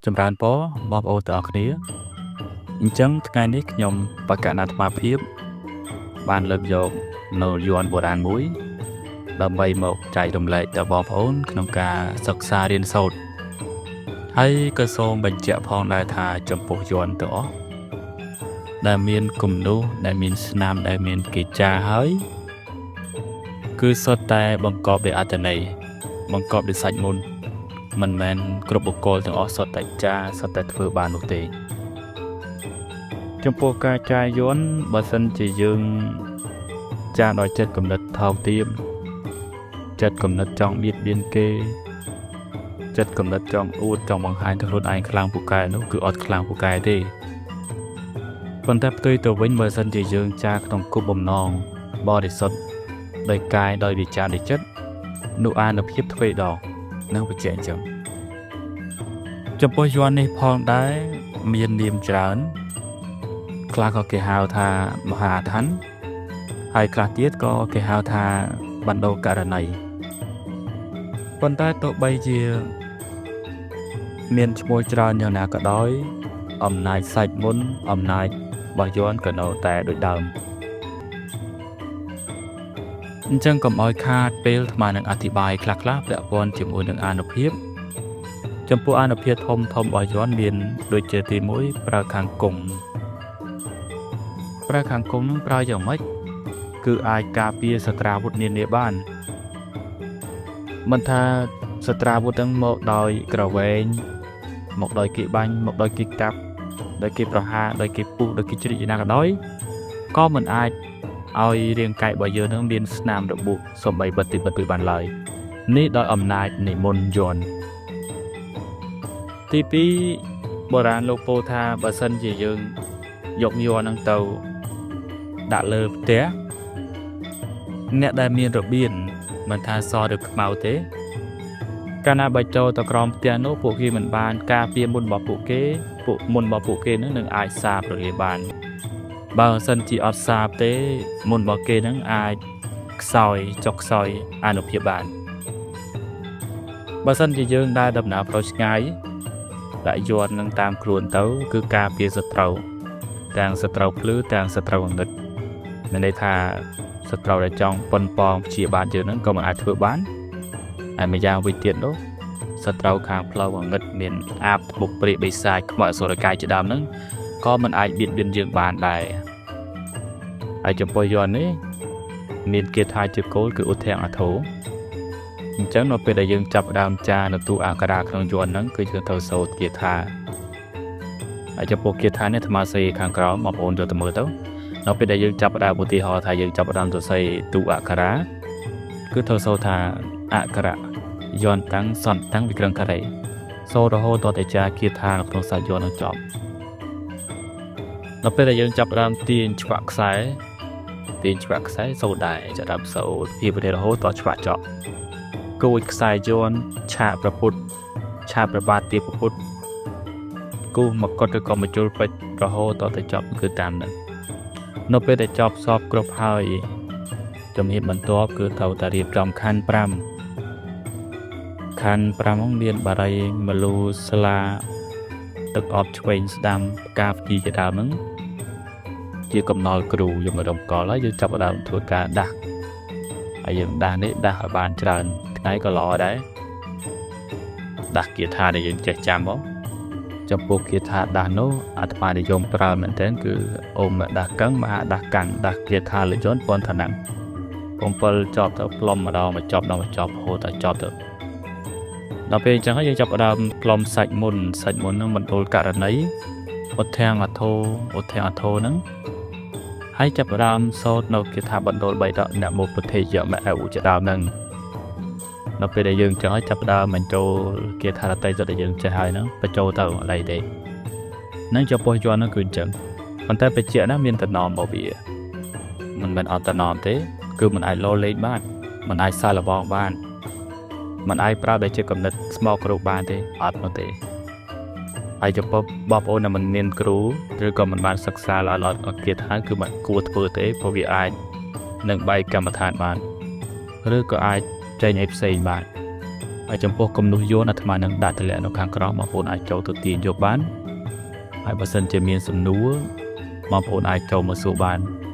ចម្រើនពរបងប្អូនទាំងអស់គ្នាអញ្ចឹងថ្ងៃនេះខ្ញុំបកណាអាត្មាភាពបានលើកយកនៅយ័ន្តបុរាណមួយដើម្បីមកចែករំលែកដល់បងប្អូនក្នុងការសិក្សារៀនសូត្រហើយក៏សូមបញ្ជាក់ផងដែរថាចំពោះយ័ន្តទាំងអស់ដែលមានគំនូសដែលមានស្នាមដែលមានគេចាហើយគឺសុទ្ធតែបង្កប់ដោយអត្ថន័យបង្កប់ដោយសាច់មុនមិនមែនគ្រប់បុគ្គលទាំងអស់សុទ្ធតែចាសុទ្ធតែធ្វើបាននោះទេចំពោះការចាយយន្តបើសិនជាយើងចាដោយចិត្តគំនិតថោកទាបចិត្តគំនិតចង់បៀតបៀនគេចិត្តគំនិតចង់អួតចង់បង្ហាញថាខ្លួនឯងខ្លាំងពូកែនោះគឺអត់ខ្លាំងពូកែទេប៉ុន្តែផ្ទុយទៅវិញបើសិនជាយើងចាក្នុងគោលបំណងបរិសុទ្ធដោយកាយដោយវិចារដោយចិត្តនោះអានុភាពទ្វេដងនឹងបញ្ជាក់អញ្ចឹងចំពោះយ័ន្តនេះផងដែរមាននាមច្រើនខ្លះក៏គេហៅថាមហាឋានហើយខ្លះទៀតក៏គេហៅថាបណ្ដោករណីប៉ុន្តែទោះបីជាមានឈ្មោះច្រើនយ៉ាងណាក៏ដោយអំណាចសាច់មុនអំណាចរបស់យ័ន្តក៏នៅតែដូចដើមអញ្ចឹងកុំឲ្យខាតពេលអាត្មានឹងអធិប្បាយខ្លះៗពាក់ព័ន្ធជាមួយនឹងអានុភាពចំពោះអានុភាពធំធំរបស់យ័ន្តមានដូចជាទី1ប្រើខាងគង់ប្រើខាងគង់នឹងប្រើយ៉ាងម៉េចគឺអាចការពារសត្រាវុធនានាបានមិនថាសត្រាវុធទាំងមកដោយក្រវែងមកដោយគេបាញ់មកដោយគេកាប់ដោយគេប្រហារដោយគេពុះដោយគេជ្រៀកយ៉ាងណាក៏ដោយក៏មិនអាចឲ្យរាងកាយរបស់យើងនឹងមានស្នាមរបួសសំបីបតិបត្តិបានឡើយនេះដោយអំណាចនៃមន្តយ័ន្តទី2បុរាណលោកពោលថាបើសិនជាយើងយកយ័ន្តនឹងទៅដាក់លើផ្ទះអ្នកដែលមានរបៀនមិនថាសឬខ្មៅទេកាលណាបើចូលទៅក្រោមផ្ទះនោះពួកគេមិនបានការពារមុនរបស់ពួកគេពួកមុនរបស់ពួកគេនឹងអាចសាបរលាបានបើសិនជាអត់សាបទេមុនរបស់គេនឹងអាចខ្សោយចុកខ្សោយអានុភាពបានបើសិនជាយើងដើរដំណើរផ្លូវឆ្ងាយដាក់យ័ន្តនឹងតាមខ្លួនទៅគឺការពារសត្រូវទាំងសត្រូវភ្លឺទាំងសត្រូវងងឹតមានន័យថាសត្រូវដែលចង់ប៉ុនប៉ងព្យាបាទយើងនឹងក៏មិនអាចធ្វើបានហើយម្យ៉ាងវិញទៀតនោះសត្រូវខាងផ្លូវងងឹតមានអាបធ្មប់ព្រាយបិសាចខ្មោចអសុរកាយជាដើមហ្នឹងក៏មិនអាចបៀតបៀនយើងបានដែរហើយចំពោះយ័ន្តនេះមានគាថាជាគោលគឺឧទ្ធាំងអធោអញ្ចឹងនៅពេលដែលយើងចាប់ដើមចានៅទូអាក្រាក្នុងយ័ន្តហ្នឹងគឺយើងត្រូវសូត្រគាថាហើយចំពោះគាថានេះអាត្មាសេខាងក្រោមបងប្អូនយកទៅមើលទៅនៅពេលដែលយើងចាប់ដើមឧទាហរណ៍ថាយើងចាប់ដើមសរសេរទូអក្ខរាគឺត្រូវសូត្រថាអក្ខរៈយន្តតាំងសន្តតាំងវិក្រឹងការ៉េសូត្ររហូតដល់តែចាគាថានៅក្នុងសាច់យន្តនឹងចប់ដល់ពេលដែលយើងចាប់ដើមទាញឆ្វាក់ខ្សែទាញឆ្វាក់ខ្សែសូត្រដែរចាប់ដើមសូត្រពីប្រទេសរហូតដល់ឆ្វាក់ចប់គួចខ្សែយន្តឆាកប្រពុតឆាកប្របាទទាប្រពុតគូសមកុដឬក៏មជុលពេជ្ររហូតដល់តែចប់គឺតាមនឹងនៅពេលដែលចប់សពគ្រប់ហើយជំហានបន្ទាប់គឺត្រូវតែរៀបចំខណ្ឌ5ខណ្ឌ5ហ្នឹងមានបារីមលូស្លាទឹកអប់ឆ្វេងស្ដាំផ្កាផ្ទីជាដើមហ្នឹងជាកំណល់គ្រូយកមករំកលហើយយើងចាប់ផ្ដើមធ្វើការដាស់ហើយយើងដាស់នេះដាស់ឲ្យបានច្រើនថ្ងៃក៏ល្អដែរដាស់គាថាដែលយើងចេះចាំមកចំពោះគាថាដាស់នោះអាត្មានិយមប្រើមែនទែនគឺអូមដាស់កឹងមហាដាស់កាន់ដាស់គាថាលយន្តពន្ធណាំង7ចប់ទៅផ្លុំម្ដងមកចប់ដល់មកចប់រហូតដល់ចប់ទៅដល់ពេលអញ្ចឹងហើយយើងចាប់ផ្ដើមផ្លុំសាច់មុនសាច់មុនហ្នឹងមណ្ឌលករណីឧទ្ធាំងអធោឧទ្ធាំងអធោហ្នឹងហើយចាប់ផ្ដើមសូត្រនៅគាថាបណ្ឌល3ដកនមោពុទ្ធិយមៈឧជាដើមហ្នឹងដល់ពេលដែលយើងចង់ឲ្យចាប់ផ្ដើមបញ្ចូលគាថារតីសុទ្ធដែលយើងចេះហើយហ្នឹងបញ្ចូលទៅអីទេហ្នឹងចំពោះយ័ន្តហ្នឹងគឺអញ្ចឹងប៉ុន្តែបច្ចៈណាមានតំណមរបស់វាមិនមែនអត់តំណមទេគឺមិនអាចលោលេងបានមិនអាចសាឡបងបានមិនអាចប្រើដែលជាកំណត់ស្មោកគ្រូបានទេអត់នោះទេហើយចំពោះបងប្អូនដែលមិនមានគ្រូឬក៏មិនបានសិក្សាល្អល្អអត់ទៀតហើយគឺមិនគួរធ្វើទេព្រោះវាអាចនឹងបែកកម្មដ្ឋានបានឬក៏អាចចេញឲ្យផ្សេងបាន ហើយចំពោះគំនូសយួនអាត្មានឹងដាក់តម្លាក់នៅខាងក្រោមបងប្អូនអាចចូលទៅទាញយកបានហើយបើសិនជាមានសំណួរបងប្អូនអាចចូលមកសួរបាន។